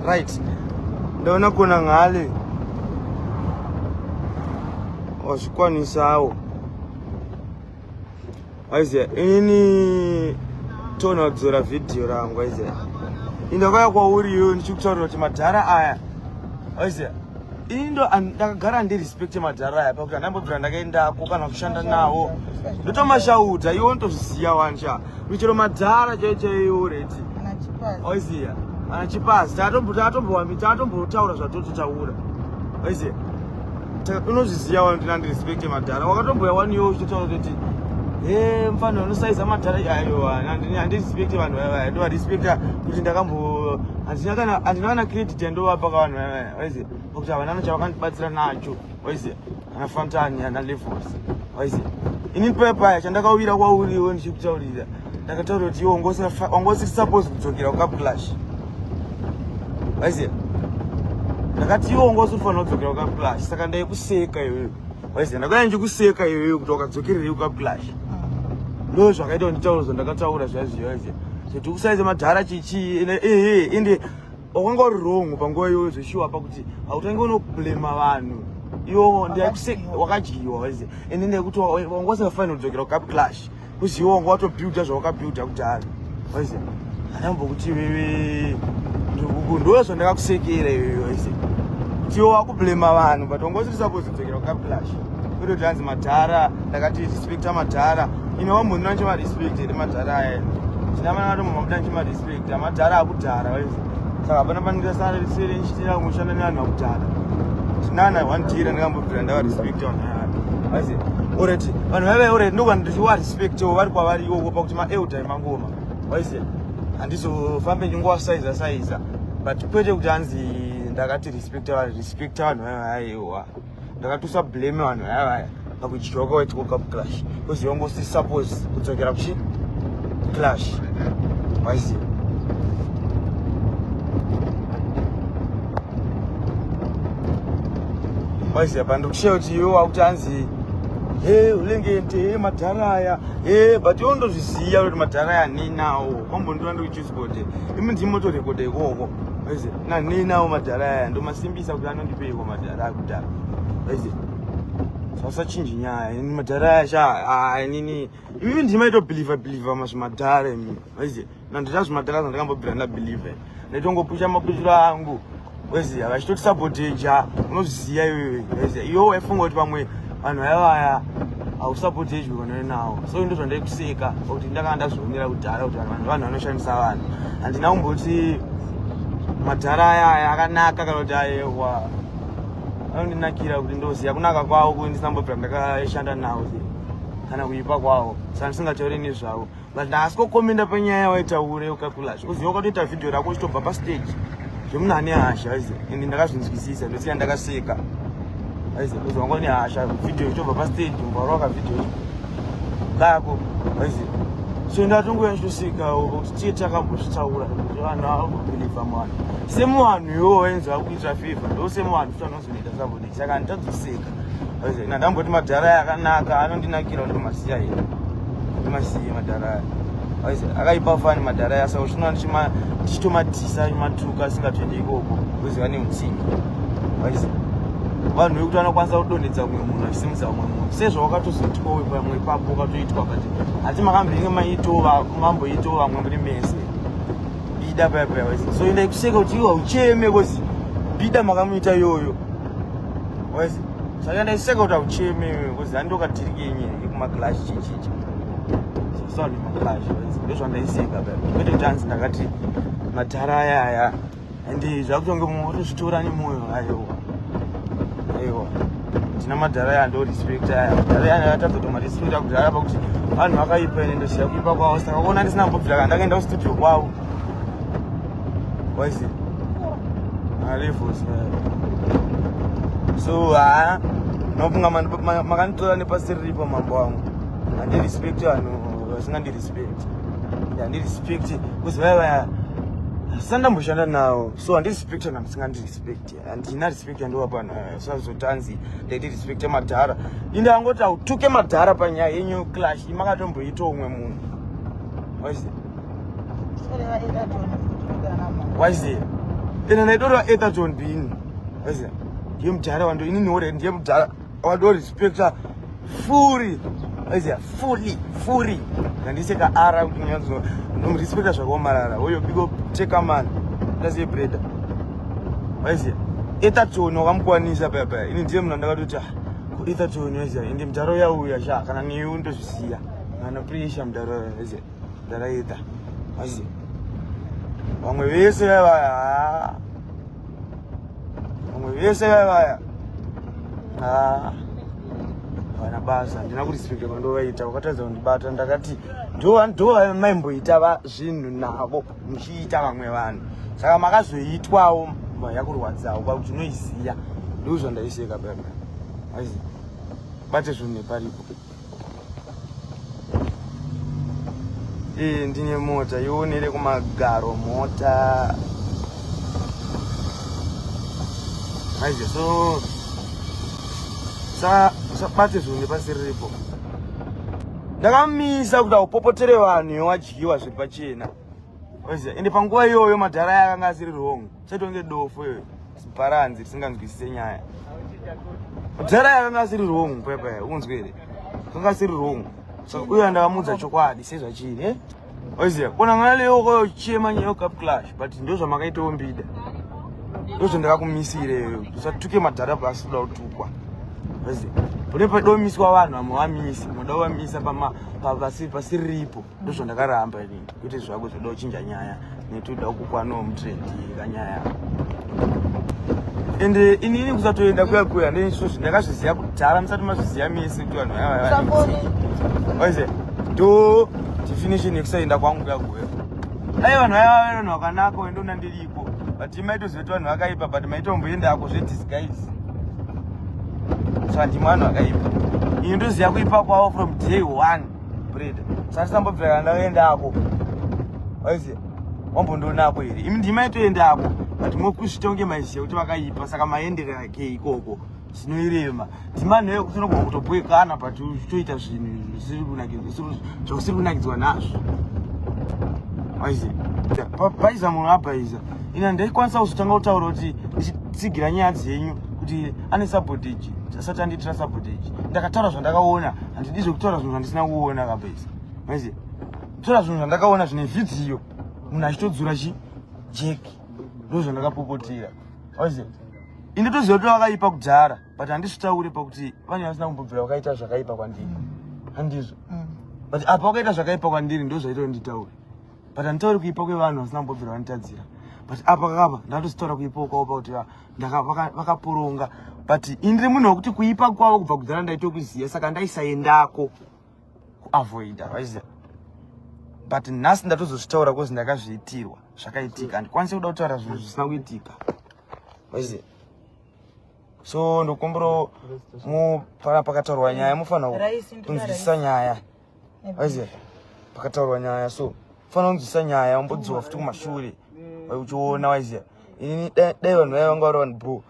Right, ndaona kona ngale wazvikwanisawo. Waiziya ini tona kudzora vhidhiyo rangu. Waiziya, indakauya kwauri iyoyo ndichikutaurira kuti madhara aya, waiziya, ini ndo ndakagara ndirespecte madhara aya pakuti handambobvira ndakaendako kana kushanda nawo, ndotomashauta. Iwe unotozviziva wani sha, michero madhara chaiyo chaiyo reti, waiziya, ana Chipasi tatombotaura zvatototaura, waiziya, unozviziva wani kuti ndandirespecte madhara. Wakatomboya wani iwe uchitotaura kuti he, mufana unosaiza madhara. Aiwa, handirespecte vanhu vaya, ndovarespecta kuti ndakambo handina kana credit yandovapa kavanhu vaya, waiziya, pakuti havana chavakandibatsira nacho, waiziya, ana Fantani, ana Levels, waiziya. Ini paya chandakawira kwauriwo ndichikutaurira, ndakataura kuti iwe wanga usiri suppose kudzokera kuCup Clash, waiziya. Ndakati iwe wanga usiri fanira kudzokera kuCup Clash, saka ndaikuseka iweyo, waiziya. Ndakauya ndichikuseka iweyo kuti wakadzokererei kuCup Clash. Ndo zvakaita kuti nditaura zvandakataura zvaizvo, waiziya, zvoti kusaiza madhara chichi. Ehe, ende wakanga uri wrong panguva iyoyo zveshuwa, pakuti hautange unoblema vanhu iwo wakadyiwa, waiziya. Ende ndekuti wanga usingafaniri kudzokera kuCup Clash, kuziva wanga watobuilda zvawakabuilda kudhara, waiziya. Handambokuti wewe ndo zvandakakusekera iwewe, waiziya, kuti iwe wakublema vanhu, but wanga usiri suppose kudzokera kuCup Clash, kwete kuti hanzi madhara. Ndakati respecta madhara. Ine wambondiona ndichimarespect here madhara aya? Tinamana ndichimarespecta madhara akudhara, waiziya. Saka hapana pandingasare ndichitira kushanda nevanhu vakudhara. Tinana one deal ndakambobvira ndavarespecta vanhu aya, waiziya. Alright, vanhu vaiva, alright, ndokuva ndichivarespectawo vari kwavari ikoko, pakuti maelder emangoma, waiziya, handizofambe ndingovasaiza saiza, but kwete kuti hanzi ndakati respecta vanhu, respecta vanhu vaiva. Aiwa, ndakatosa blame vanhu vaya vaya pakudyiwa kwaitwa Cup Clash, because yongosi suppose kudzokera kuchi clash, waiziya. Waiziya, pandiri kuti iwe wakuti hanzi he, ulengente he, madhara aya he, but iwe undozviziva kuti madhara aya ninawo kwambondiona ndiri kuChillspot, imi ndimotorekodha ikoko, waiziya, naninawo madhara aya, ndomasimbisa kuti anondipeiko madhara akudhara, waiziya. Usachinji nyaya. Ini madhara aya sha, inini imi ndimaitobhilivha bhilivha mazvimadhara imi, waiziya. Nandita zvimadhara zvandakambobvira ndabhilivha, ndaitongopusha mapushiro angu, waiziya, vachitotisapoteja, unozviziva iwewe, waiziya. Iwe waifunga kuti pamwe vanhu vaya vaya hausapotejwi kanone nawo, so ndo zvandaikuseka, pakuti ndakanga ndazvionera kudhara kuti vanhu vanoshandisa vanhu. Handina kumboti madhara aya aya akanaka kana kuti ayewa anondinakira, kuti ndoziva kunaka kwavo kuti ndisambobvira ndakashanda nawo kana kuipa kwavo, saka ndisingatauri nezvavo. But ndasikokomenda panyaya yawaitaure uCup Clash, uziva ukatoita vhidhiyo rako uchitobva pastage zvemunhu ane hasha, waiziya. Ende ndakazvinzwisisa, ndosiya ndakaseka, waiziya, kuzi wanga une hasha, vhidhiyo uchitobva pastage mvarwaka vhidhiyo kako, waiziya. So ndatongoya ndichitosekawo kuti tiye takambozvitaura kuti vanhu avakubhilivha muvanhu semuvanhu iwo wainzi vakuita favor, ndo semuvanhu futi vanozonoita sabodei, saka handitadzoseka. Ndamboti madhara aya akanaka, anondinakira, ndomasiya here? Ndomasiye madhara aya akaipa fani madhara aya. Saka uchinoona ndichitomadhisa matuka asingatoende ikoko, kuziva neutsinye, waiziva, vanhu vekuti vanokwanisa kudonhedza mumwe munhu achisimudza mumwe munhu, sezvawakatozoitwawo pamwe ipapo ukatoitwa. But hati makambenge maitova mamboitawo vamwe muri mese bida paya paya, waiziva. So ndaikuseka kuti iwe haucheme, cause bida makamuita iyoyo, waiziva. Saka ndaiseka kuti haucheme, cause handokadhirikenye ekumaClash chichichi sound maClash, ndozvandaiseka paya, kwete kuti hanzi ndakati madhara aya aya. And zvakutonge mumwe watozvitora nemwoyo. Aiwa, aiwa, ndina madhara aya ndorespecta aya madhara aya, ndakatadza kutomarespecta kudhara pakuti vanhu vakaipa. Ine ndosiya kuipa kwavo, saka kuona ndisina mbobvira kana ndakaenda kustudio kwavo, waiziva, malevels. So ha, nofunga makanditora nepasiriripo, mambo wangu. Handirespect vanhu vasingandirespect, handirespect kuzi vaya vaya sandamboshanda navo, so handirespect vanhu vasingandirespect. Handina respect yandovapa vanhu sazotanzi ndaiti respect madhara. Indangoti hautuke madhara panyaya yenyu clash imakatomboita umwe munhu, waiziva, waiziva. Ende ndaitoreva Etherton Bean. Waiziya? Ndiye mudhara wando inini ore ndiye mudhara wando respecta fully. Waiziya? Fully, fully. Ndandise ka R kuti nyanzo ndomurespecta zvakaomarara. Oyo big up take a man. Ndaziye brother. Waiziya? Etherton wakamukwanisa paya paya. Ini ndiye munhu andakatoti ah, ko Etherton waiziya? Ende mudhara uya uya sha kana newe ndozvisiya. Kana pressure mudhara waiziya? Ndaraita. Waiziya? Vamwe vese vaya vamwe vese vaya vaya havana basa handina kurespecta kwandovaita wakatadza kundibata ndakati ndo maimboita zvinhu navo muchiita vamwe vanhu saka makazoitwawo yakurwadzawo kwakuti unoiziya ndozvandaiseka baba aizi bate zvinhu neparipo Ee, ndine mota ionere kumagaro mota maize so usabate zvinhu nepasiriripo ndakamisa kuti aupopotere vanhu yowadyiwa zviri pachena ende panguva iyoyo madhara aya akanga asiri wrong Chatonge dofo iyoyo. Bharanzi risinganzwisise nyaya. Mudhara yakanga asiri wrong pepa unzwe here? Kanga asiri wrong. Saka uyo andakamuudza chokwadi sezvachiri eh? Oziya, kona ngana leo ko chema nyeyo cup clash but ndo zvamakaitawo mbida. Ndo zvandakakumisire iyoyo. Usatuke madhara pasi kuda kutukwa. Oziya. Pane padomiswa vanhu vamwe vamisi, moda vamisa pama pasi pasiripo. Ndozvandakaramba ini kwete zvako zvoda kuchinja nyaya nekuti uda kukwanawo mutrend kanyaya ende inini kusatoenda kuya kuya ndezvozvo ndakazviziva kudhara musati mazviziva mese kuti vanhu vayavaaize ndo definition yekusaenda kwangu kuya kuya dai vanhu vaya vanhu vakanaka wendona ndiriko but maitoziva kuti vanhu vakaipa but maitomboendako zvedisguise so handimwe vanhu vakaipa ini ndoziva kuipa kwavo from day one bread sandisambobvira kana ndakaendako waiziva wambondonako here imi ndima itoendako but mokuzvita kunge maiziva kuti vakaipa saka maenderera ke ikoko zvinoirema ndima nheyo kuti unogona kutobwekana but uchitoita zvinhu zvausiri kunakidzwa nazvo waiziva baiza munhu abhaiza ini handaikwanisa kuzotanga kutaura kuti ndichitsigira nyaya dzenyu kuti ane sabotage asati andiitira sabotage ndakataura zvandakaona handidi zvekutaura zvinhu zvandisina kuona kabesa maiziva kutaura zvinhu zvandakaona zvine vhidhiyo munhu achitodzura chi jeki ndo zvandakapopotera waiziva ini toziva kuti vakaipa kudhara but handisvitaure pakuti vane vasina kumbobvira vakaita zvakaipa kwandiri handizvo but apa vakaita zvakaipa kwandiri ndo zvaita kuti nditaure but handitauri kuipa kwevanhu vasina kumbobvira vanditadzira but apa kakapa ndatozitaura kuipawo kwavo pakuti vakaporonga but ini ndiri munhu wekuti kuipa kwavo kubva kudhara ndaitokuziva saka ndaisaendako kuavoida vaiziva but nhasi ndatozozvitaura bcause ndakazviitirwa zvakaitika handikwanisi kuda kutaura zvinhu zvisina kuitika vaiziva so ndokumbiro pakataurwa nyaya mufanira kunzwisisa nyaya Aiziya pakataurwa nyaya so fana kunzwisa nyaya wambodzoka futi kumashure uchiona waiziya inini dai vanhu vaiva vanga vari vanhu bro.